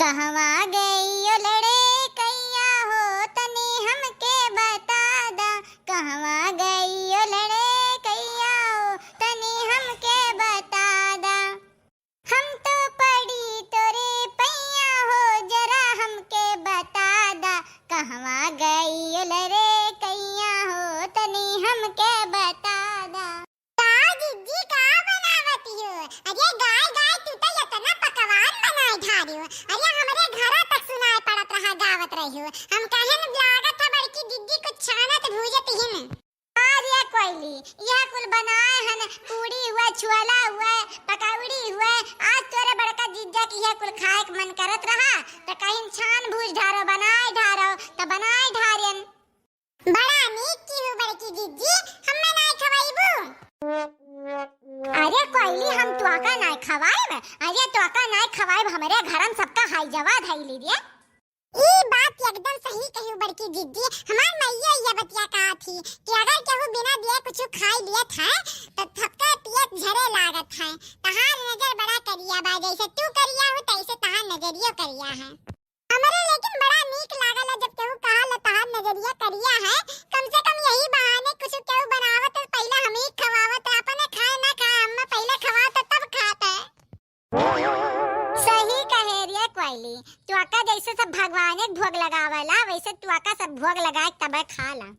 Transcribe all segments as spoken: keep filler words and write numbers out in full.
कहवा गइयो लड़कइया हो, तनी हमके बता दा। कहवा गइयो लड़कइया हो, तनी हमके बता दा। हम तो पड़ी तोरे पैया हो, जरा हमके बता दा। कहवा गइयो लड़कइया हो, तनी हमके बता दा। का जिज्जी, का बनावत हो? अरे गाय गाय, तू तो इतना पकवान बनाए ढारियो। अरे हमरे घरा तक सुनाए पड़त रहा, गावत रहियो। हम कहेन लागत है बड़की जिज्जी कुछ छानत भूजत हिन। अरे कोइली, यह कुल बनाए हन, पूड़ी हुआ, छुअला हुआ, पकौड़ी हुआ। आज तोरे बड़का जिज्जा की यह कुल खाए के मन करत रहा, त कहिन छान भूज ढारो, बनाए ढारो, त बनाए ढारेन। बड़ा नीक की हूँ बड़की जिज्जी, हम्मे नाय खवाइबू? अरे कोइली, हम तुआका नाय खवाइब? अरे तुआका नाय खवाइब, हमरे घरन सबका हाई जवा धइली रे। ई बात एकदम सही कही बड़की जिज्जी, हमार मइया ये बतिया कहा थी कि अगर केहू बिना दिए कुछ खाई लियत है, तो थपका पियत झरे लागत है। तहार नजर बड़ा करिया बा, जैसे तू करिया हो, तैसे तहार नजरियो करिया है। हमरे लेकिन बड़ा नीक लागल है, जब केहू कहल, "तहार नजरिया करिया है।" कम से कम यही बहाने कुछ केहू बनावत है, पहले हम ही खवावत है, अपने खाए ना खाए, हम पहले खवावत है, तब खात है। सही कहे रे कोइली, तुआका जैसे सब भगवाने के भोग लगावला, वैसे तुआका सब भोग लगाए तबे खाला।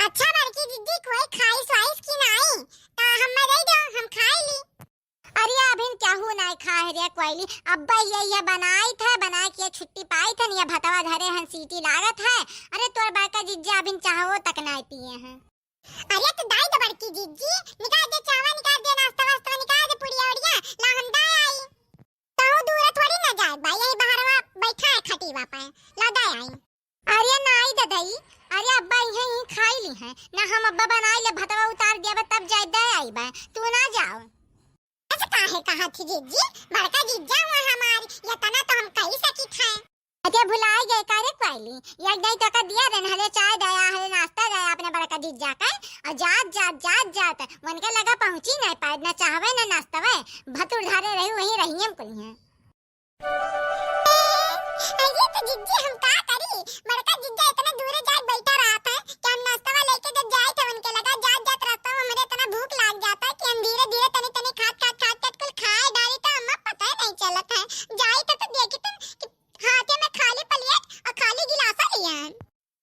अच्छा बड़की जिज्जी, कोई खाइस वाइस की नाई? ता हम्मे दे दो, हम खाई ली। अरे अभिन केहू नाई खाए रे कोइली, अब्बा ये, ये बनाई था, बनाए के छुट्टी पाई था, ये भतवा धरे हन, सीटी लागत है। अरे तोर बड़का जिज्जी अभिन चाहो तक नाई पिए हैं। अरे तो दाई दो बड़की जिज्जी, निकाल दे चावा, निकाल दे नाश्ता वास्ता, निकाल दे पुड़िया उड़िया, ला हम दाई आई। कहूँ दूर थोड़ी ना जाए बा, यही बहरवा बैठा है खटीवा पे, ला दाई आई। अरे नाई ददई, अरे अब्बा इहे ही खाई ली है ना, हम अब्बा बनाई ले, भतवा उतार दिया बा, तब जाए दे आई बा, तू ना जाओ। ऐसे काहे कहा थी जिज्जी, बड़का जिज्जा हुआ हमारी, ये तना तो हम कही सकी थे। अरे भुलाई गए का रे कोइली, एक दाई तो का दिया रे, हले चाय दया, हले नाश्ता दया अपने बड़का जिज्जा का, और जात जात जात जात मन के लगा पहुँची नहीं पाए, ना चाहवे ना नाश्तवे, भतुर धारे रही वहीं रहिए कुल हैं। अरे तो जिज्जी हम का करी, बड़का जिज्जा इतने दूरे जाए बैठा रहत है कि हम नाश्तवा लेके जब जाए थे उनके लगा, जात जात रास्ता में हमरे इतना भूख लाग जाता है कि हम धीरे धीरे तनी तनी खात खात खात खात कुल खाए डाली तो हमें पता ही नहीं चलत है। जाई तो, तो देखी तुम कि हाथे में खाली प्लेट और खाली गिलासा लिया है।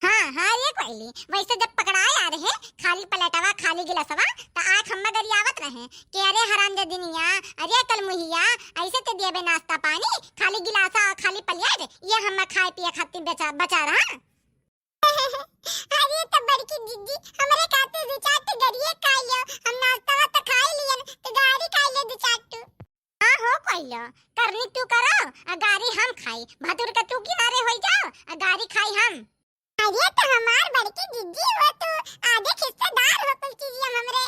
हाँ हाँ रे कोइली, वैसे जब पकड़ाए आ रहे खाली प्लेटवा खाली गिलासवा, त आँख हम्मा गरियावत रहे कि अरे हरामजादिनिया, अरे कलमुहिया, ऐसे ते दिए बे नाश्ता पानी, खाली गिलासा और खाली प्लेट, ये हम्मा खाए पिए खातिर बचा, बचा रहा। अरे तो बड़की जिज्जी, हमरे खातिर दो चार ठो गरिए खाई लो, हम नाश्ता तो खाई लियन, तो गारी खाई ले दो चार ठो। हाँ हो कोइलो, करनी तू करो, आ गारी हम खाई, भतुर का तू किनारे होई जाओ, आ गारी खाई हम। अरे तो हमार बड़की जिज्जी हो तू, आधे हिस्सेदार हो कुल चीजिया में हमरे।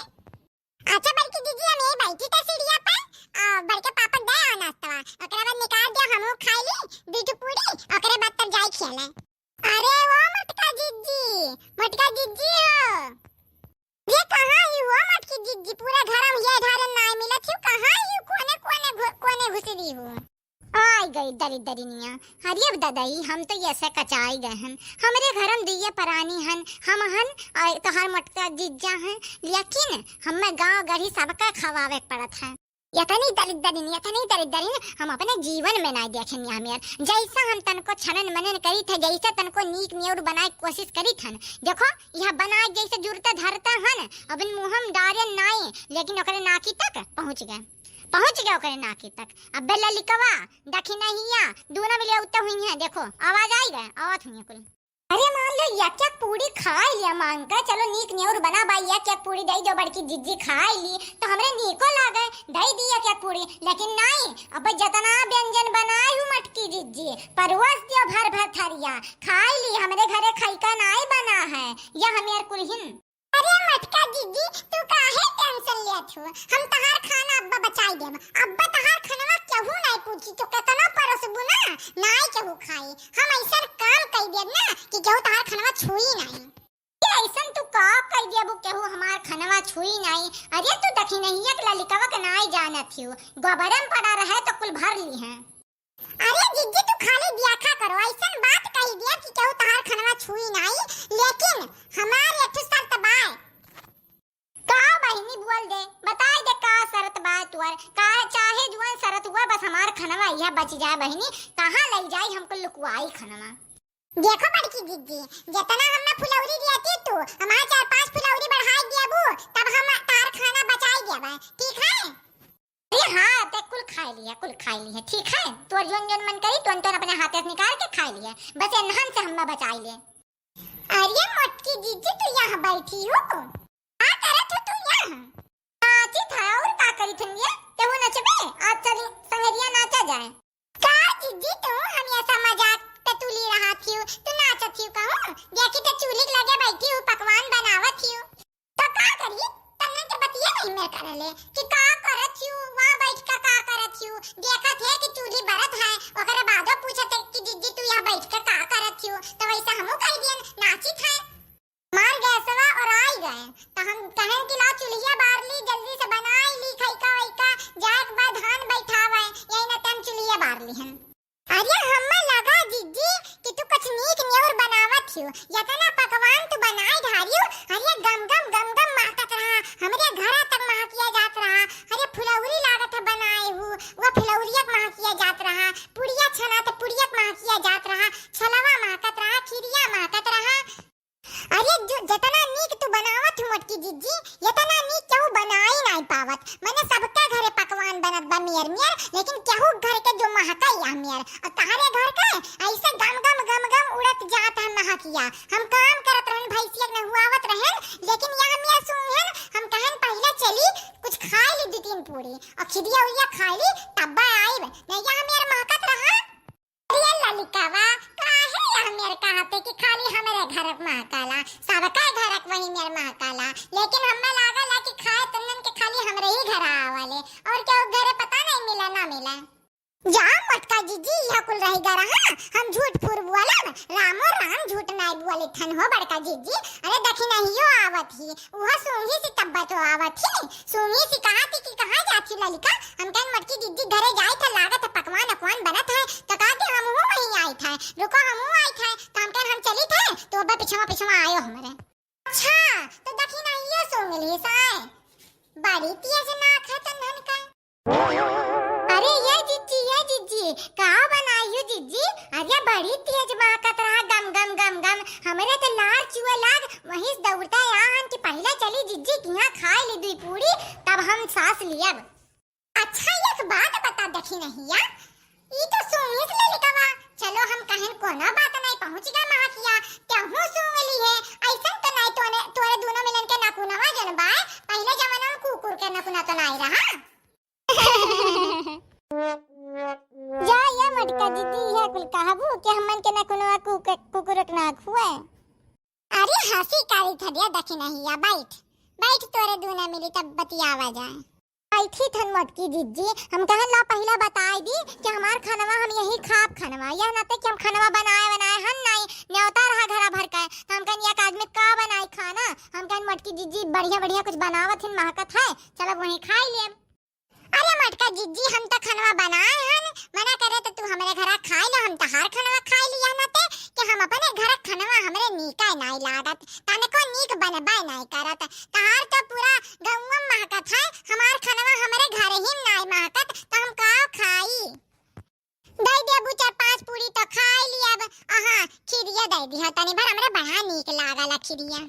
अच्छा बड़की जिज्जी, हम ये बैठी था सीढ़िया पे, आ, बड़के पापा दे आओ नाश्तवा, ओकरे बाद निकाल दिया, हमहू खाई ली दू ठो पूरी, ओकरे बाद तब जाई खेले। अरे वो मोटका जिज्जी, मोटका जिज्जी हो। ये कहाँ ही हो मोटकी जिज्जी, पूरा घर में ये ढारन नाय मिलत ही, कहाँ ही कोने कोने घु-, कोने घुसरी हो। आई गई दरिद्रिनिया। अरे ददई, हम तो ऐसे कचाई गए हन। हमरे घर में दुइये परानी हन, हम हन और तोहार मोटका जिज्जा हन, लेकिन हमें गाँव गढ़ी सबका खवावे के पड़त है। यतनी दरिद्रिन, यतनी दरिद्रिन हम अपने जीवन में नाय देखेन यहाँ मेर। जैसा हम तनको छनन मनन करी थे, जैसे तनको नीक नियर बनाए के कोशिश करी थन। देखो, यह बनाए जैसे जुरता धरता हन, अब इन मुँह में डारे नाय, लेकिन ओकरे नाकी तक पहुँच गए, पहुँच गए ओकरे नाकी तक। अब ललिकवा, दखिनहिया, दोनों मिले उत्ते हुई हैं। देखो, आवाज आई गए, आवत हुई हैं कुल। अरे मान लो एक एक पूरी खाई लिया मांग के, चलो नीक नेउर बना बा, एक एक पूरी दई दो बड़की जिज्जी खाई ली तो हमरे नीको लागे, दई दी एक एक पूरी। लेकिन नहीं, अब जितना व्यंजन बनाई हूँ मटकी जिज्जी, परोस दियो भर भर थरिया, खाई ली, हमरे घरे खैका नाई बना है, या हम यार कुलहिन। अरे मटका जिज्जी, तू काहे tension लेत हो? हम तहार खाना अब्बा बचाई देब। अब्बा तहार खनवा केहू नाई पूछी, तो केतनो परोसबू ना, नाई केहू खाई। हम ऐसन काम कई देब ना कि केहू तहार खनवा छुई नाई। ये ऐसन तू का कई देबू, केहू हमार खनवा छुई नाई? अरे तू दखिनहिया के ललिकवा के नाई जानत हियो, गोबरे में पड़ा रहे तो कुल हैं। अरे जिज्जी, तू खाली देखा करो, अइसन बात कही दिया कि केहू तहार खनवा छुई नाई, लेकिन हमार एक ठो शर्त बाय। का बहिनी, बोल दे, बताई दे का शर्त बा तोर, का चाहे जुअन शर्त हुआ, बस हमार खनवा इहा बच जाए बहिनी, कहाँ लई जाई हमको लुकवाई खनवा। देखो बड़की जिज्जी, जितना हमें फुलौरी दिया थी तू, हमार चार पांच फुलौरी बढ़ाई दियाबू, तब हम तार खाना बचाई दियाबा, ठीक है? अरे हाँ, ते कुल खाई लिया, कुल खाई लिया, ठीक है? तोर जोन जोन मन करी, तोन तोन अपने हाथे से निकाल के खाई लिया, बस एनहन से हमें बचाई ले। अरे मोटकी जिज्जी, तू यहाँ बैठी हो? का करत हो तू यहाँ? नाचित है, और का करी थन ये? तेहू नचबे? आज चली संगरिया नाचा जाए। का जिज्जी तू हमेशा मजाक पे तुली रहा थियो, तू नाचत थियो कहूँ? देखी तो चूल्ही के लगे बैठी हूँ, पकवान बनावत थियो। तो का करी? तन्ने के बतिये नहीं मेर करले कि का करत थियो, वहाँ बैठ के का करत थियो? देखत है कि चूल्ही बरत है, ओकरे बादो पूछत है कि जिज्जी तू यहाँ बैठ के का करत थियो? तो वैसे हमहू कह दियन, नाचित है। हमार गैसवा ओराई गए, त हम कहेन कि लाओ चुल्हिया बार ली, जल्दी से बनाई ली, खइका वइका, जाए के बाद धान बैठावे, यही नाते हम चुल्हिया बार ली हन। अरे हम्मे लगा जिज्जी कि तू कुछ नीक नेउर बनावत हियो, यतना पकवान तू बनाए ढारियो, अरे गम गम गम गम महकत रहा, हमरे घरा तक महकिया जात रहा। अरे फुलौरी लागत है बनाए हु, वो फुलौरिया के महकिया जात रहा, पुड़िया छना त पुड़िया के महकिया जात रहा, छलवा महकत रहा, खिरिया महकत रहा। अरे जो, जतना नीक तू बनावत हू मोटकी जिज्जी, यतना नीक केहू बनाई नाई पावत। मने सबके घरे पकवान बनत बा मेर मेर, लेकिन केहू घर के जो महका या मेर। और तहरे घर के ऐसे गम गम गम गम उड़त जात है महकिया। हम काम करत रहन, भैंसिया के नहुआवत रहन, लेकिन यह मेर सूंघन, हम कहन पहले चली कुछ खाई ली दू तीन पूरी और खिदिया उदिया खाई ली, तब्बा आइब। नहीं यह मेर महकत रहा। अरे ललिकावा, काहे यह मेर कहते कि खाली हमरे घर महकाला, सबका घर वही मेर महकाला, लेकिन हमें लागल है कि खाए तुमन के खाली हमरे ही घर आवाले, और केहू घरे पता नहीं मिला ना मिला। जा मोटका जिज्जी, यह कुल रही गा रहा, हम झूठ फूर बोलब, रामो राम झूठ नाई बोले थन हो बड़का जिज्जी। अरे दखिनहियो आवत ही, उहो सूंघी सी तब्बा तो आवत ही। सूंघी सी कहत ही कि कहाँ जात ही ललिका? हम कहन मोटकी जिज्जी घरे जाई था, लागत है पकवान अकवान बनत है, तो कहत ही हमहू वहीं आई था, रुको हमहू आई था, तो हम कहन हम चली थे, तो अब पिछवा पिछवा आयो हमरे। अच्छा, तो दखिनहियो सूंघ ली साए, बड़ी तेज नाक है तन्हन का। अरे ये जिज्जी, ये जिज्जी, का बनाई हो जिज्जी? अरे बड़ी तेज महकत रहा, गम गम गम गम। हमरे तो लार चुए लाग, वहीं से दौड़ता यहाँ कि पहले चली जिज्जी कि यहाँ खाए ली दुई पूरी, तब हम सांस लियब। अच्छा एक बात बता दखिनहिया, ई तो सूंघिस ललिकवा। चलो हम कहन कोनो बात नहीं, पहुँच गए महकिया, तेहू सूंघ ली है। ऐसन तो नहीं तोने, तोरे दोनों मिलन के नकुनवा जन बाय, पहले जमाना में कुकुर के नकुना तो नहीं रहा। जा ये मोटका जिज्जी, यह कुल कहबू कि हमन के नकुनवा कुक-, कुकुर के नाक हुए। अरे हंसी कारी थरिया दखिनहिया, बैठ, बैठ तोरे दूना मिली तब बतियावा जाए। बैठी थन मोटकी जिज्जी, हम कहन ला पहिला बताई दी कि हमार खनवा हम यही खाब खनवा, यह नाते कि हम खनवा बनाए बनाए हन नहीं, न्योता रहा घरा भर का, तो हम कहन एक आदमी का बनाई खाना, हम कहन मोटकी जिज्जी बढ़िया बढ़िया कुछ बनावत हिन, महकत है, चलो वहीं खाई लेब। अरे मोटका जिज्जी, हम तो खनवा बनाए हन, मना करे तो तू हमरे घरा खाई लो, हम तहार खनवा खाई लिया ना ते, कि हम अपने घर खनवा हमरे नीका नाई लागत, तने को नीक बनबे नाई करत। तहार तो पूरा गौवा महकत है, हमार खनवा हमरे घर ही नाई महकत, तो हम का खाई? दे देबू चार पांच पूरी तो खाई लियब। अहाँ खिरिया दे दिहा, तनी भर हमरे बड़ा नीक लागल खिरिया।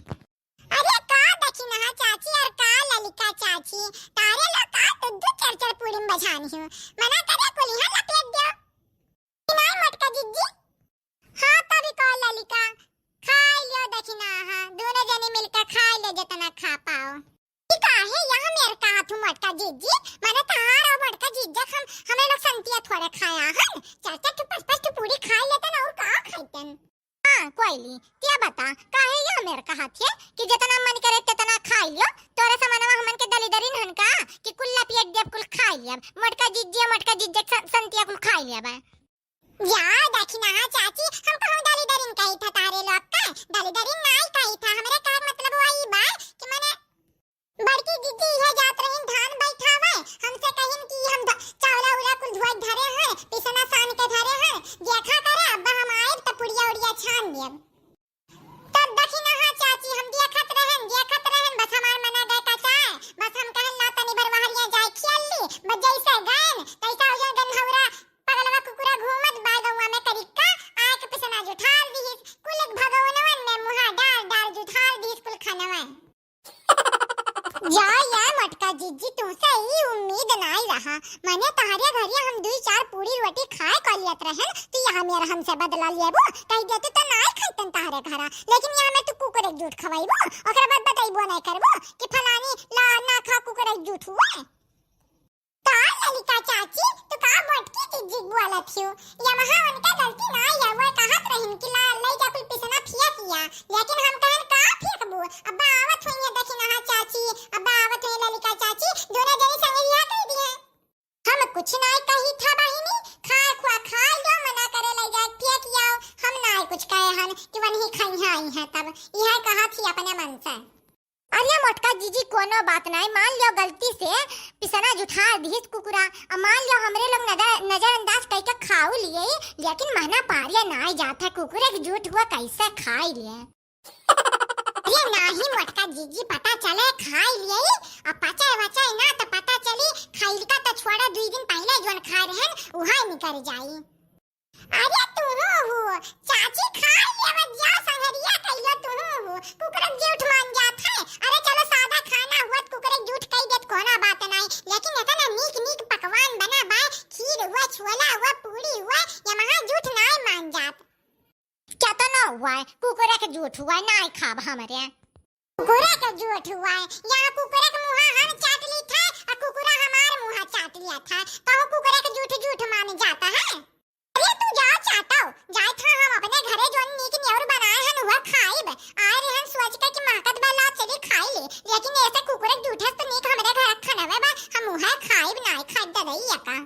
अरे का दखिनहा चाची और का ललिका चाची, तारे लो का दू दू चार चार पूरी में बझानी हो। मना करे कुलिहा लपेट दियो। कि नाई मोटका जिज्जी? हाँ तभी का ललिका, खाई लियो दखिनहा, दोनों जनी मिलकर खाई ले जितना खा पाओ। ई काहे यहाँ मेर कहा थू मोटका जिज्जी? मने तहार और मोटका जिज्जा हम, हमें लोग संतिया थोड़े खाया हन। चार चार ठो पाँच पाँच ठो पूरी खाई लेतन और का खाइतन? हाँ, कोयली, ते बता, काहे यह मेर कहत है कि जितना मन करे तितना खाई लियो, तोरे समनवा हमन के दलिदरिन हन का कि कुल लपियट देब, कुल खाई लियब, मोटका जिज्जिया, मोटका जिज्जे स-, संतिया कुल खाई लियब। या, देखी ना, हाँ, चाची, हम कहूँ दलिदरिन कही था तारे लोग का, दलिदरिन नाई कही था, हमरे कहत मतलब वही बा कि मने बड़की जिज्जी इहे जात रहिन धान बैठावे, हमसे कहिन कि हम ध-, चावला उला कुल धोए धरे हैं, पिसना सान के धरे हन, देखा करे, अब हम आइब त पुड़िया उड़िया छान लेब। तब दखिनहा चाची, हम देखत रहन, देखत रहन, बस हमार मना गए कचाए। बस हम कहन, "ला तनी भर वहरिया जाए खेल ली।" बस जैसे गएन, तैसा उजर गन्हौरा पगलवा कुकुरा घूमत बा गौवा में करिक्का, आए के पिसना जुठार दिहिस। कुल एक भगौनवन में मुहा डार डार जुठार दिहिस कुल खनवन। जा या मोटका जिज्जी, तुहसे ई उम्मीद नाई रहा। मने तहरे घरे हम दुई चार पूरी रोटी खाए क लियत रहन, तू यहाँ मेर हमसे बदला लेबो? कहि देतू त नाई खइतन तहरे घरा, लेकिन यहाँ में तू कुकुरे क जूठ खवइबो, ओकरे बाद बतइबो नाई करबो कि फलानी ला ना खा, कुकुरे क जूठ हुए। का ललिका चाची, तू का मोटकी जिज्जी क बोलत हियो? यमहा उनका गलती नाई है, वो कहत रहिन कि ला, लई जा कुल पिसना फेंक या, लेकिन हम कहन का फेंकबो? अब्बा आवत होइहैं दखिनहा चाची, अब्बा आवत होइहैं ललिका चाची, दोनों जनी संगे यह कह दिए। हम कुछ नाई कही था बहिनी, खाए खुआ खा लो, मना करे लई जाए फेंक आओ, हम नाई कुछ कहे हन कि वनही खइहा आई हैं तब, यह कहत ही अपने मन से। अरे मोटका जिज्जी, कोनो बात नाई, मान लियो गलती से पिसना जुठार दिहिस कुकुरा, आ मान लियो हमरे लोग नजर, नजरअंदाज कइके खाऊ लिए, लेकिन महना पारिया नाई जात है, कुकुरे क जूठ हुआ कैसे खाई लिए। अरे नाही मोटका जिज्जी, पता चले खाई लिए, आ पचे वचे ना त पता चली, खइलका त छोड़ा, दुई दिन पहिले जोन खाए रहन, उहाई निकर जाई। अरे तुहू हो, चाची खाई लेवत जा, संगरिया कइलो तुहू हो, कुकुरे क जूठ मान जात है। अरे चलो सादा खाना हुअत कुकुरे क जूठ कइ देत कोनो बात नाई, लेकिन इतना नीक नीक पकवान बना बाय, खीर हुआ, छोला हुआ, पूड़ी हुआ, यमहा जूठ नाई मान जात। केतनो हुआ है, कुकुरे क जूठ हुआ है, नाई खाब हमरे। कुकुरे क जूठ हुआ है, यहाँ कुकुरे क मुहा हम चाट ली था, आ कुकुरा हमार मुहा चाट लिया था, कहू कुकुरे क जूठ जूठ मान जाता है। अरे तू जा चाटो, जाए था हम अपने घरे जोन नीक नेउर बनाए हन उहे खाइब। आए रहन सोच के कि महकत बा ला चली खाई ले, लेकिन ऐसे कुकुरे क जूठे से तो नीक हमरे घर क खनवे बा, हम उहे खाइब, नाई खाइब ददई यका।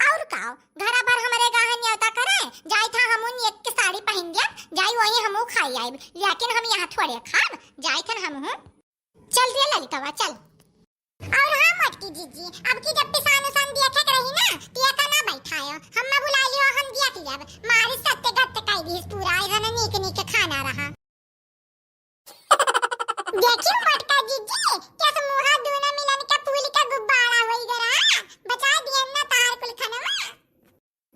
और का, घरा भर हमरे गाहे न्योता करे, जाए था हमू नीक के साड़ी पहिन लेब, जाई वही हमू खाई आइब, लेकिन हम यहाँ थोड़े खाब, जाए थन हमहू। चल रे ललितवा, चल। और हाँ मोटकी जिज्जी, अब की जब पिसान उसान देखे के रही ना, तो ये का ना बैठायो, हम ना बुला लियो, हम देख लेब। मारी सत्य गत्य कह दी पूरा, ऐसा नीक नीक खाना रहा। देखियो मोटका जिज्जी, कैसे मुहा दोनों मिलन के फूल के गुब्बारा होई गरा, बचा दियन ना तार कुल खनवा।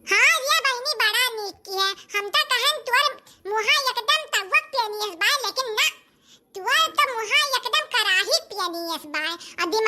हाँ रे बहिनी, बड़ा नीक की है। हम तो कहन तोर मुहा एकदम तवक पियनियस बाय, लेकिन ना, तोर तो मुहा एकदम कराही पियनियस बाय। अभी